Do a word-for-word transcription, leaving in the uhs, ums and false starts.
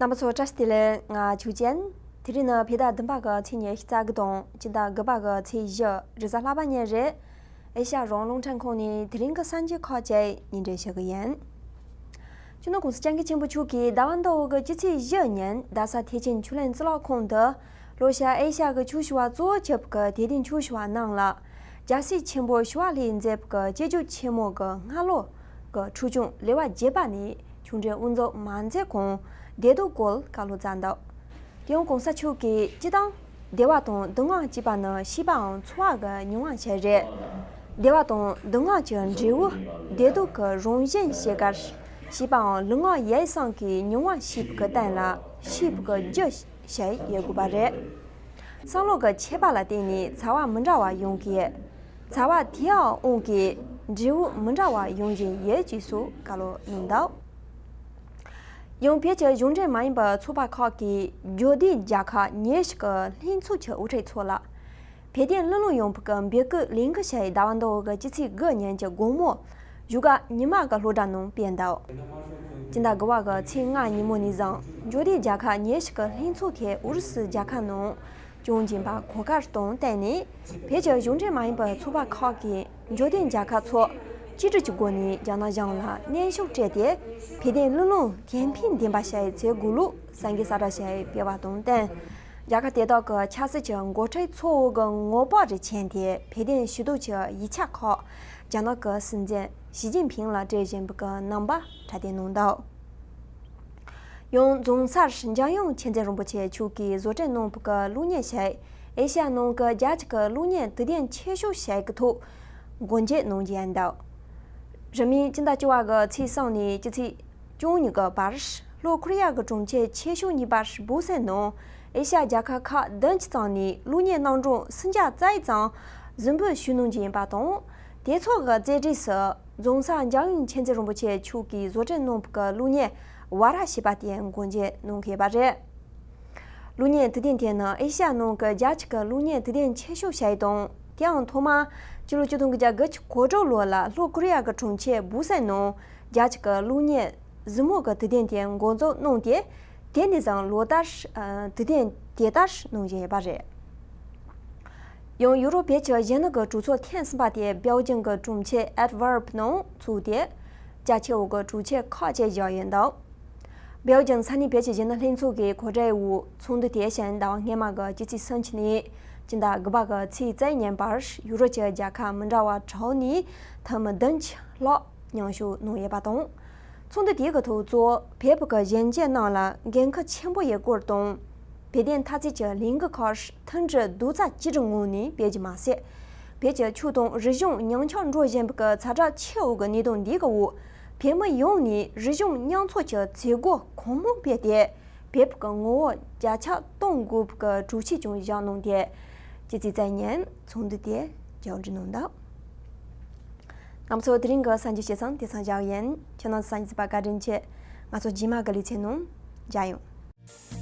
རྣམ་པ་ཚོ་བཀྲ་ཤིས་བདེ་ལེགས། ང་ཆོས་ཅན། དེ་རིང་ནི་བོད་ཟླ་བདུན་པ་གི་ཚེས་ཉི་ཤུ་རྩ་དགུ་དང་སྤྱི་ཟླ་དགུ་པ་གི་ཚེས་བཞི་རེས་གཟའ་ལྷག་པ་ཉིན་རེད། ཨེ་ཤ་ཡ་རང་དབང་རླུང་འཕྲིན་ཁང་ནས་དེ་རིང་གི་གསར་འགྱུར་ཁག་ཅིག་སྙན་སྒྲོན་ཞུ་གི་ཡིན། སྤྱི་ནོར་༸གོང་ས་༸སྐྱབས་མགོན་ཆེན་པོ་མཆོག་གིས་ཟླ་བ་འདི་འོག་གི་སྤྱི་ཚེས་བཞི་ཉིན་རྡ་ས་ཐེག་ཆེན་ཆོས་གླིང་གཙུག་ལག་ཁང་དུ་ལྷོ་ཤར་ཨེ་ཤ་ཡ་གི་ཆོས་ཞུ་བ་གཙོ་བོ་གྱུར་པའི་དད་ལྡན་ཆོས་ཞུ་བ་རྣམས་ལ་རྒྱལ་སྲས་ཆེན་པོ་ཞི་བ་ལྷས་མཛད་པའི་སྐྱེས་རྒྱུད་ཆེན་མོ་གི་སྔ་ལོ་གི་འཁྲུངས་སྐྱོང་ལེའུ་བརྒྱད་པ་ནས་ཆོས་འབྲེལ་དབུ་འཛུགས་མ་མཛད་གོང་བདེ་སྡུག་སྐོར་བཀའ་སློབ་སྩལ་འདུག་དེ་ཡང་༸གོང་ས་མཆོག་གིས་སྤྱིར་བཏང་བདེ་བ་དང་སྡུག་བསྔལ་ཅེས་པ་ནི་ཤེས་པའམ་ཚོར་བ་གི་མྱོང་བ་ཞིག་རེད། བདེ་བ་དང་སྡུག་བསྔལ་གྱི་འབྲས་བུ་བདེ་སྡུག་གི་རང་བཞིན་ཤེས་ཁར་ཤེས་པའམ་ལུས་ངག་ཡིད་གསུམ་གྱི་མྱོང་བ་ཤེས་པའི་སྟེང་ལ་ཤེས་པའི་རྒྱུ་ཞིག་ཡོད་དགོས་པ་རེད། བསམ་བློ་གི་ཁྱད་པར་ལ་བརྟེན་ནས་ཚོར་བ་མི་འདྲ་བ་ཡོང་གི། ཚོར་བ་དེའི་དབང་གིས་འབྲས་བུ་མི་འདྲ་བ་ཡོང་བཞིན་ཡོད་ཅེས་སོགས་བཀའ་སློབ་གནང་འདུག་ཡང་བོད་ཀྱི་གཞུང་འབྲེལ་མ་ཡིན་པའི་ཚོགས་པ་ཁག་གིས་འབྱོར་ལྡན་རྒྱལ་ཁབ་ཉེར་གཅིག་གི་ལྷན་ཚོགས་ཀྱི་དབུ་ཁྲིད་ཚོ་ལ། བོད་དོན་སླར་གླེང་ཡོང་བའི་འབོད་སྐུལ་ལས་འགུལ་ཞིག་ཟླ་བ་འདི་འོག་གི་སྤྱི་ཚེས་དགུ་ཉིན་གྱི་དགོང་མོ་བཞུགས་སྒར་ཉི་མ་གི་སློབ་གྲྭ་ནང་སྤེལ་འདུག་སྤྱི་ཟླ་དགུ་པ་གི་ཚེས་ལྔ་ཉིན་མོ་ནས་བཟུང་འབྱོར་ལྡན་རྒྱལ་ཁབ་ཉེར་གཅིག་གི་ལྷན་ཚོགས་དེ་ཨུ་རུ་སུ་རྒྱལ་ཁབ་ནང་བསྐྱོད་བཞིན་པ་གོ་སྐབས་དང་བསྟུན་ནས་བོད་ཀྱི་གཞུང་འབྲེལ་མ་ཡིན་པའི་ཚོགས་པ་ཁག་གིས་འབྱོར་ལྡན་རྒྱལ་ཁབ་ཚོ་གཅིག་སྒྲིལ་གྱི་སྒོ་ནས་རྒྱ་ནག་གཞུང་ལ་གནོན་ཤུགས་སྤྲད་དེ་བོད་དོན་སླར་གླེང་གཏན་འཁེལ་ལྡན་པ་ཞིག་བྱེད་དགོས་ལུགས་གསར་འགོད་གསལ་བསྒྲགས་ཤིག་སྤེལ་བ་དང་བསྟུན། རྒྱལ་ཁབ་དེ་དག་གི་ཆབ་སྲིད་ཀྱི་འགོ་ཁྲིད་ཚོ་བོ་གི་ངོ་བོ་རེ་མཁྱེན་ཏེ་བོད་དོན་ཞུ་གཏུག་གི་ཡིག་ཆ་ཁག་རྒྱ་ནག་གི་སྲིད་འཛིན་ཞི་ཅིན་ཕིང་ལ་སྤྲད་བཞིན་པའི་རྣམ་པ་འཁྲབ་སྟོན་གནང་འདུག་ཡང་རྫོང་སར་འཇམ་དབྱངས་མཁྱེན་བརྩེ་རིན་པོ་ཆེ་མཆོག་གིས་བཟོ་སྐྲུན་གནང་བའི་གློག་བརྙན་ཞིག་ཨེ་ཤ་ཡ་ནང་གི་རྒྱལ་སྤྱི་གི་གློག་བརྙན་དུས་སྟོན་ཆེ་ཤོས་ཤིག་གི་ཐོག་འགོ་འབྱེད་གནང་རྒྱུ་ཡིན་འདུག་རིང་མིན་སྤྱི་ཟླ་བཅུ་པ་གི་ཚེས་གསུམ་ནས་སྤྱི་ཚེས་བཅུ་གཉིས་ཀྱི་བར་ལྷོ་ཀོ་རི་ཡ་གི་གྲོང་ཁྱེར་ཆེ་ཤོས་གཉིས་པ་སྦུག་སན་ནང་ཨེ་ཤ་ཡ་རྒྱལ་ཁབ་ཁག་བདུན་ཅུ་ཙམ་ནས་གློག་བརྙན་རྣམ་གྲངས་སུམ་བརྒྱ་རྩ་ཡི་ཙམ་གཟིགས་འབུལ་ཞུས་གནང་རྒྱུ་ཡིན་པ་དང་། དེ་ཚོ་གི་རྩེ་གྲས་སུ་རྫོང་སར་འཇམ་དབྱངས་མཁྱེན་བརྩེ་རིན་པོ་ཆེ་མཆོག་གིས་བཟོ་སྐྲུན་གནང་བའི་གློག་བརྙན་ཝ་ར་ཞེས་པ་དེ་འགོ་འབྱེད་གནང་གི་ཡོད་པ་རེད། གློག་བརྙན་དུས་སྟོན་དེ་ནི་ཨེ་ཤ་ཡ་ནང་གི་རྒྱལ་སྤྱི་གི་གློག་བརྙན་དུས་སྟོན་ཆེ་ཤོས་ཤིག་དང་། དེའང་ཐོག་མར་སྤྱི་ལོ་ཆིག་སྟོང་དགུ་བརྒྱ་དགུ་བཅུ་གོ་དྲུག་ལོ་ལ་ལྷོ་ཀོ་རི་ཡ་གི་གྲོང་ཁྱེར་སྦུག་སན་ནང་རྒྱལ་སྤྱི་གི་གློག་བརྙན་གཟིགས་མོ་གི་དུས་སྟོན་དེ་འགོ་འཛུགས་གནང་སྟེ། དེ་ནས་བཟུང་ལོ་ལྟར་ཨ་དུས་སྟོན་དེ་ལྟར་གནང་བཞིན་ཡོད་པ་རེད། ཡང་ཡུ་རོབ་བོད་ཀྱི་གཞོན་ནུ་གི་གྲོས་ཚོགས་ཐེངས་གསུམ་པ་དེ་སྦེལ་ཇམ་གྱི་གྲོང་ཁྱེར་ཨན་ཏི་ཝེར་པ་ནང་ཚོགས་ཏེ། རྒྱ་ཆེ་བ་གི་གྲོས་ཆོད་ཁག་ཅིག་བཞག་ཡོད་འདུག་སྦེལ་ཇམ་ས་གནས་བོད་ཀྱི་གཞོན་ནུ་ལྷན་ཚོགས་ཀྱི་གོ་སྒྲིག་འོག་ཚོགས་འདུ་དེ་བཞིན་ཟླ་བ་སྔོན་མ་གི་སྤྱི་ཚེས་སུམ་ཅུ་ནས་སྤྱི་ཟླ་དགུ་པ་གི་ཚེས་རྩ་བཞི་ཉིན་བར་ཡུ་རོབ་ཀྱི་རྒྱལ་ཁབ་མི་འདྲ་བ་དྲུག་ནས་འཐུས་མི་བདུན་ཅུ་ལྷག་མཉམ་ཞུགས་གནང་ཡོད་པ་དང་། ཚོགས་འདུ་དེའི་ཐོག་གཙོ་བོ་བོད་ཀྱི་གཞོན་སྐྱེས་རྣམས་ལ་འགན་ཁུར་ཆེན་པོ་ཡོད་སྐོར་དང་། བོད་དོན་འཐབ་རྩོད་ཀྱི་ལས་འགུལ་ཁག་མཐུན་སྒྲིལ་རྡོག་རྩ་གཅིག་སྒྲིལ་ངང་ནས་སྤེལ་རྒྱུ་མ་ཟད། བོད་ཀྱི་ཆོས་དང་རིག་གཞུང་ཉམས་ཆག་འགྲོ་བཞིན་པའི་ཚ་དྲོད་ཆེ་བའི་གནད་དོན་འདིའི་འོག་བོད་མི་ཡོངས་ནས་རིག་གཞུང་མཉམ་ཚོགས་ཀྱི་མཛད་སྒོ་གང་མང་སྤེལ་ཏེ། བོད་ཀྱི་ངོ་བོ་རྒྱ་ཁྱབ་གཏོང་དགོས་པའི་གྲོས་ཆོད་ཀྱང་བཞག་གནང་སྟེ། སྤྱི་ཚེས་རྩ་བཞི་ཉིན་ཚོགས་འདུ་དེ་མཇུག་སྒྲིལ་གནང་འདུག་རྣམ་ཚོ་དེ་རིང་གི་གསར་འགྱུར་བྱས་ཙང་དེ་ཙམ་བཞག་ཡིན། ཁྱེད་རྣམ་ཚོ་གསར་འགྱུར་གཟིགས་པར་བཀའ་དྲིན་ཆེ། ང་ཚོ་རྗེས་མ་གི་ལེ་ཚན་ནང་མཇལ་ཡོང་།